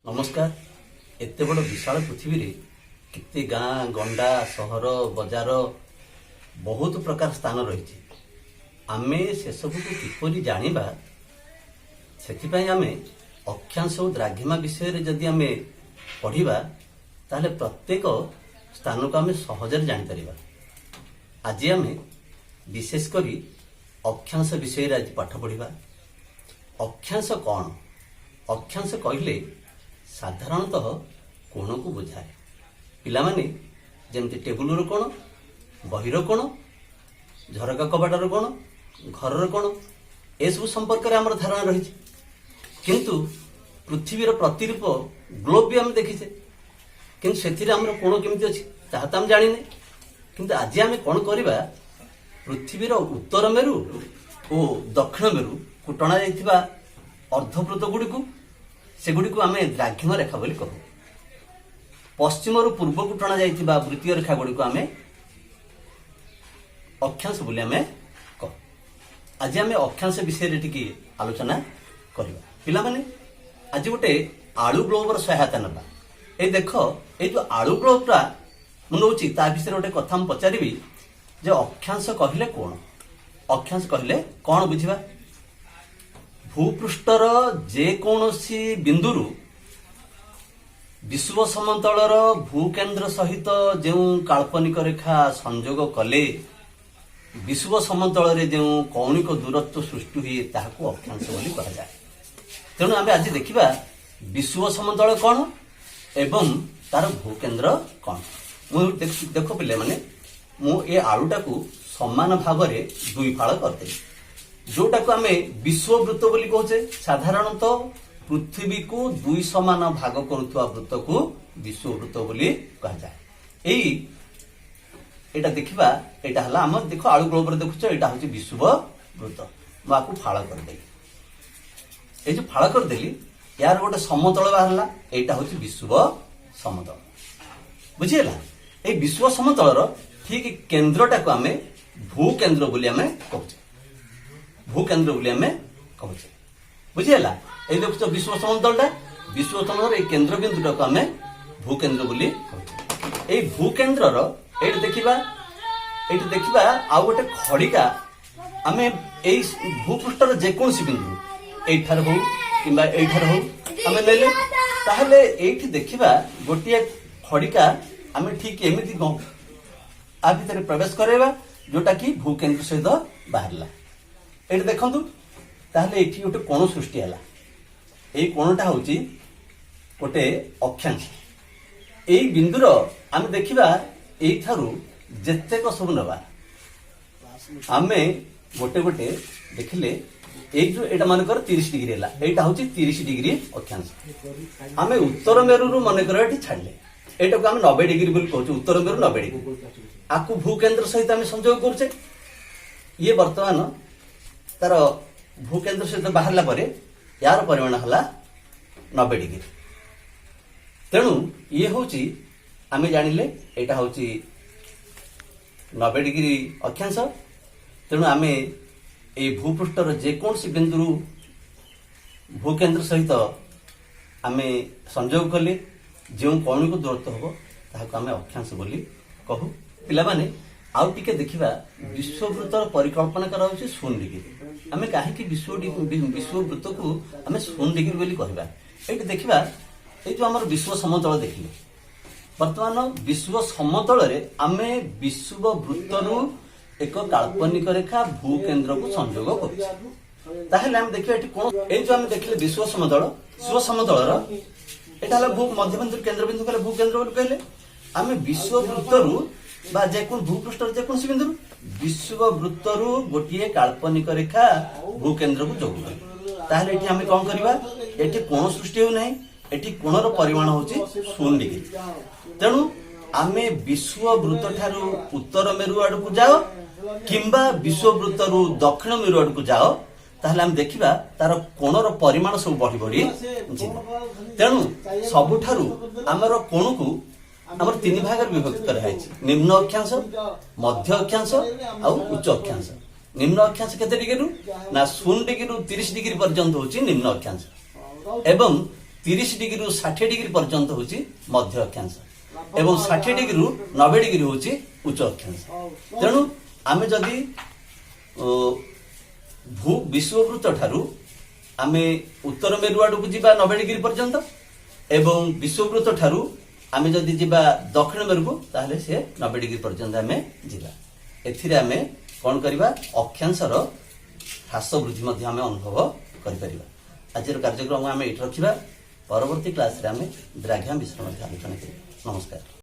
ନମସ୍କାର। ଏତେ ବଡ଼ ବିଶାଳ ପୃଥିବୀରେ କେତେ ଗାଁ, ଗଣ୍ଡା, ସହର, ବଜାର, ବହୁତ ପ୍ରକାର ସ୍ଥାନ ରହିଛି। ଆମେ ସେସବୁକୁ କିପରି ଜାଣିବା, ସେଥିପାଇଁ ଆମେ ଅକ୍ଷାଂଶ ଓ ଦ୍ରାଘିମା ବିଷୟରେ ଯଦି ଆମେ ପଢ଼ିବା, ତାହେଲେ ପ୍ରତ୍ୟେକ ସ୍ଥାନକୁ ଆମେ ସହଜରେ ଜାଣିପାରିବା। ଆଜି ଆମେ ବିଶେଷ କରି ଅକ୍ଷାଂଶ ବିଷୟରେ ଆଜି ପାଠ ପଢ଼ିବା। ଅକ୍ଷାଂଶ କ'ଣ? ଅକ୍ଷାଂଶ କହିଲେ ସାଧାରଣତଃ କୋଣକୁ ବୁଝାଏ। ପିଲାମାନେ, ଯେମିତି ଟେବୁଲର କୋଣ, ବହିର କୋଣ, ଝରକା କବାଟର କୋଣ, ଘରର କୋଣ, ଏସବୁ ସମ୍ପର୍କରେ ଆମର ଧାରଣା ରହିଛି। କିନ୍ତୁ ପୃଥିବୀର ପ୍ରତିରୂପ ଗ୍ଲୋବ୍ ବି ଆମେ ଦେଖିଛେ, କିନ୍ତୁ ସେଥିରେ ଆମର କୋଣ କେମିତି ଅଛି, ତାହା ତ ଆମେ ଜାଣିନେ। କିନ୍ତୁ ଆଜି ଆମେ କ'ଣ କରିବା? ପୃଥିବୀର ଉତ୍ତର ମେରୁ ଓ ଦକ୍ଷିଣ ମେରୁକୁ ଟଣା ଯାଇଥିବା ଅର୍ଦ୍ଧବୃତ୍ତ ଗୁଡ଼ିକୁ, ସେଗୁଡ଼ିକୁ ଆମେ ଦ୍ରାଘିମା ରେଖା ବୋଲି କହୁ। ପଶ୍ଚିମରୁ ପୂର୍ବକୁ ଟଣା ଯାଇଥିବା ବୃତ୍ତୀୟ ରେଖା ଗୁଡ଼ିକୁ ଆମେ ଅକ୍ଷାଂଶ ବୋଲି ଆମେ କହୁ। ଆଜି ଆମେ ଅକ୍ଷାଂଶ ବିଷୟରେ ଟିକେ ଆଲୋଚନା କରିବା। ପିଲାମାନେ, ଆଜି ଗୋଟେ ଆଳୁ ଗ୍ଲୋବର ସହାୟତା ନେବା। ଏଇ ଦେଖ, ଏଇ ଯୋଉ ଆଳୁ ଗ୍ଲୋବଟା ମୁଁ ନଉଛି, ତା ବିଷୟରେ ଗୋଟେ କଥା ମୁଁ ପଚାରିବି ଯେ ଅକ୍ଷାଂଶ କହିଲେ କଣ? ଅକ୍ଷାଂଶ କହିଲେ କଣ ବୁଝିବା? ଭୂପୃଷ୍ଠର ଯେକୌଣସି ବିନ୍ଦୁରୁ ବିଷୁବ ସମତଳର ଭୂକେନ୍ଦ୍ର ସହିତ ଯେଉଁ କାଳ୍ପନିକ ରେଖା ସଂଯୋଗ କଲେ ବିଷୁବ ସମତଳରେ ଯେଉଁ କୌଣିକ ଦୂରତ୍ୱ ସୃଷ୍ଟି ହୁଏ, ତାହାକୁ ଅକ୍ଷାଂଶ ବୋଲି କୁହାଯାଏ। ତେଣୁ ଆମେ ଆଜି ଦେଖିବା ବିଷୁବ ସମତଳ କଣ ଏବଂ ତାର ଭୂକେନ୍ଦ୍ର କଣ। ମୁଁ ଦେଖ ପିଲାମାନେ, ମୁଁ ଏ ଆଳୁଟାକୁ ସମାନ ଭାବରେ ଦୁଇ ଫାଳ କରିଦେଲି, ଯୋଉଟାକୁ ଆମେ ବିଷୁବବୃତ୍ତ ବୋଲି କହୁଛେ। ସାଧାରଣତଃ ପୃଥିବୀକୁ ଦୁଇ ସମାନ ଭାଗ କରୁଥିବା ବୃତ୍ତକୁ ବିଷୁବବୃତ୍ତ ବୋଲି କୁହାଯାଏ। ଏଇଟା ଦେଖିବା, ଏଇଟା ହେଲା ଆମ, ଦେଖ, ଆଳୁ ଗ୍ଲୋବରେ ଦେଖୁଛ, ଏଇଟା ହଉଛି ବିଷୁବ ବୃତ୍ତ। ମୁଁ ଆକୁ ଫାଳ କରିଦେଲି। ଏଇ ଯୋଉ ଫାଳ କରିଦେଲି, ଏହାର ଗୋଟେ ସମତଳ ବାହାରିଲା। ଏଇଟା ହଉଛି ବିଷୁବ ସମତଳ। ବୁଝିହେଲା? ଏଇ ବିଷୁବ ସମତଳର ଠିକ କେନ୍ଦ୍ରଟାକୁ ଆମେ ଭୂକେନ୍ଦ୍ର ବୋଲି ଆମେ କହୁଛେ। ଭୂକେନ୍ଦ୍ର ବୋଲି ଆମେ କହୁଛେ। ବୁଝିହେଲା? ଏଇ ଦେଖୁଛ ବିଷୁବ ସମତଳଟା, ବିଷୁବ ସମତଳର ଏଇ କେନ୍ଦ୍ର ବିନ୍ଦୁଟାକୁ ଆମେ ଭୂକେନ୍ଦ୍ର ବୋଲି କହୁଛେ। ଏଇ ଭୂକେନ୍ଦ୍ରର ଏଇଠି ଦେଖିବା, ଏଇଠି ଦେଖିବା, ଆଉ ଗୋଟେ ଖଡ଼ିକା ଆମେ ଏଇ ଭୂପୃଷ୍ଠର ଯେକୌଣସି ବିନ୍ଦୁ, ଏଇଠାରେ ହଉ କିମ୍ବା ଏଇଠାରେ ହଉ, ଆମେ ନେଲେ, ତାହେଲେ ଏଇଠି ଦେଖିବା ଗୋଟିଏ ଖଡ଼ିକା ଆମେ ଠିକ ଏମିତି ଆ ଭିତରେ ପ୍ରବେଶ କରାଇବା, ଯୋଉଟା କି ଭୂକେନ୍ଦ୍ର ସହିତ ବାହାରିଲା। ଏଇଠି ଦେଖନ୍ତୁ, ତାହେଲେ ଏଇଠି ଗୋଟେ କୋଣ ସୃଷ୍ଟି ହେଲା। ଏଇ କୋଣଟା ହଉଛି ଗୋଟେ ଅକ୍ଷାଂଶ। ଏଇ ବିନ୍ଦୁର ଆମେ ଦେଖିବା, ଏଇଠାରୁ ଯେତେକ ସବୁ ନେବା ଆମେ ଗୋଟେ ଗୋଟେ ଦେଖିଲେ, ଏଇ ଯୋଉ ଏଇଟା ମନେକର 30 ଡିଗ୍ରୀ ହେଲା, ଏଇଟା ହଉଛି 30 ଡିଗ୍ରୀ ଅକ୍ଷାଂଶ। ଆମେ ଉତ୍ତର ମେରୁରୁ ମନେକର ଏଠି ଛାଡିଲେ, ଏଇଟାକୁ ଆମେ 90 ଡିଗ୍ରୀ ବୋଲି କହୁଛୁ। ଉତ୍ତର ମେରୁ 90 ଡିଗ୍ରୀ, ଆକୁ ଭୂକେନ୍ଦ୍ର ସହିତ ଆମେ ସଂଯୋଗ କରୁଛେ। ଇଏ ବର୍ତ୍ତମାନ ତାର ଭୂକେନ୍ଦ୍ର ସହିତ ବାହାରିଲା ପରେ ୟାର ପରିମାଣ ହେଲା 90 ଡିଗ୍ରୀ। ତେଣୁ ଇଏ ହଉଛି, ଆମେ ଜାଣିଲେ, ଏଇଟା ହଉଛି 90 ଡିଗ୍ରୀ ଅକ୍ଷାଂଶ। ତେଣୁ ଆମେ ଏଇ ଭୂପୃଷ୍ଠର ଯେକୌଣସି ବିନ୍ଦୁରୁ ଭୂକେନ୍ଦ୍ର ସହିତ ଆମେ ସଂଯୋଗ କଲେ ଯେଉଁ କୌଣିକ ଦୂରତ୍ୱ ହେବ, ତାହାକୁ ଆମେ ଅକ୍ଷାଂଶ ବୋଲି କହୁ। ପିଲାମାନେ, ଆଉ ଟିକେ ଦେଖିବା। ବିଷୁବବୃତ୍ତର ପରିକଳ୍ପନା କରାଯାଉଛି 0 ଡିଗ୍ରୀ। ଆମେ କାହିଁକି ବିଷୁବବୃତ୍ତକୁ ଆମେ 0 ଡିଗ୍ରୀ ବୋଲି କହିବା? ଏଇଠି ଦେଖିବା, ଏଇ ଯୋଉ ଆମର ବିଷୁବ ସମତଳ ଦେଖିଲେ, ବର୍ତ୍ତମାନ ବିଷୁବ ସମତଳରେ ଆମେ ବିଷୁବ ବୃତ୍ତରୁ ଏକ କାଳ୍ପନିକ ରେଖା ଭୂକେନ୍ଦ୍ରକୁ ସଂଯୋଗ କରୁଛେ। ତାହେଲେ ଆମେ ଦେଖିବା ଏଠି କଣ। ଏଇ ଯୋଉ ଆମେ ଦେଖିଲେ ବିଷୁବ ସମତଳ, ବିଷୁବ ସମତଳର ଏଇଟା ହେଲା ଭୂ ମଧ୍ୟବିନ୍ଦୁ, କେନ୍ଦ୍ରବିନ୍ଦୁ କହିଲେ ଭୂକେନ୍ଦ୍ର ବୋଲି କହିଲେ। ଆମେ ବିଷୁବ ବୃତ୍ତରୁ ବା ଯେକୌଣସି ଭୂପୃଷ୍ଠର ଯେକୌଣସି ବିନ୍ଦୁରୁ ବିଷୁବ ବୃତ୍ତରୁ ଗୋଟିଏ କାଳ୍ପନିକ ରେଖା ଭୂକେନ୍ଦ୍ରକୁ ଯୋଗ କଲେ, ତାହେଲେ ଏଠି ଆମେ କଣ କରିବା? ଏଠି କୋଣ ସୃଷ୍ଟି ହେଉନାହିଁ। ଏଠି କୋଣର ପରିମାଣ ହଉଛି 0 ଡିଗ୍ରୀ। ତେଣୁ ଆମେ ବିଷୁବ ବୃତ୍ତ ଠାରୁ ଉତ୍ତର ମେରୁ ଆଡକୁ ଯାଅ କିମ୍ବା ବିଷୁବ ବୃତ୍ତରୁ ଦକ୍ଷିଣ ମେରୁ ଆଡକୁ ଯାଅ, ତାହେଲେ ଆମେ ଦେଖିବା ତାର କୋଣର ପରିମାଣ ସବୁ ବଢି ବଢି ଯିବ। ତେଣୁ ସବୁଠାରୁ ଆମର କୋଣକୁ ଆମର ତିନି ଭାଗରେ ବିଭକ୍ତ କରାଯାଇଛି: ନିମ୍ନ ଅକ୍ଷାଂଶ, ମଧ୍ୟ ଅକ୍ଷାଂଶ ଆଉ ଉଚ୍ଚ ଅକ୍ଷାଂଶ। ନିମ୍ନ ଅକ୍ଷାଂଶ କେତେ ଡିଗ୍ରୀରୁ ନା 0 ଡିଗ୍ରୀରୁ 30 ଡିଗ୍ରୀ ପର୍ଯ୍ୟନ୍ତ ହଉଛି ନିମ୍ନ ଅକ୍ଷାଂଶ ଏବଂ 30 ଡିଗ୍ରୀରୁ 60 ଡିଗ୍ରୀ ପର୍ଯ୍ୟନ୍ତ ହେଉଛି ମଧ୍ୟ ଅକ୍ଷାଂଶ ଏବଂ 60 ଡିଗ୍ରୀରୁ 90 ଡିଗ୍ରୀ ହେଉଛି ଉଚ୍ଚ ଅକ୍ଷାଂଶ। ତେଣୁ ଆମେ ଯଦି ଭୂ ବିଷୁବବୃତ୍ତ ଠାରୁ ଆମେ ଉତ୍ତର ମେରୁ ଆଡ଼କୁ ଯିବା 90 ଡିଗ୍ରୀ ପର୍ଯ୍ୟନ୍ତ ଏବଂ ବିଷୁବବୃତ୍ତ ଠାରୁ ଆମେ ଯଦି ଯିବା ଦକ୍ଷିଣ ମେରୁକୁ, ତାହେଲେ ସେ 90 ଡିଗ୍ରୀ ପର୍ଯ୍ୟନ୍ତ ଆମେ ଯିବା। ଏଥିରେ ଆମେ କ'ଣ କରିବା? ଅକ୍ଷାଂଶର ହ୍ରାସ ବୃଦ୍ଧି ମଧ୍ୟ ଆମେ ଅନୁଭବ କରିପାରିବା। ଆଜିର କାର୍ଯ୍ୟକ୍ରମ ଆମେ ଏଇଠି ରଖିବା। ପରବର୍ତ୍ତୀ କ୍ଲାସରେ ଆମେ ଦ୍ରାଘିମା ବିଷୟରେ ମଧ୍ୟ ଆଲୋଚନା କରିବା। ନମସ୍କାର।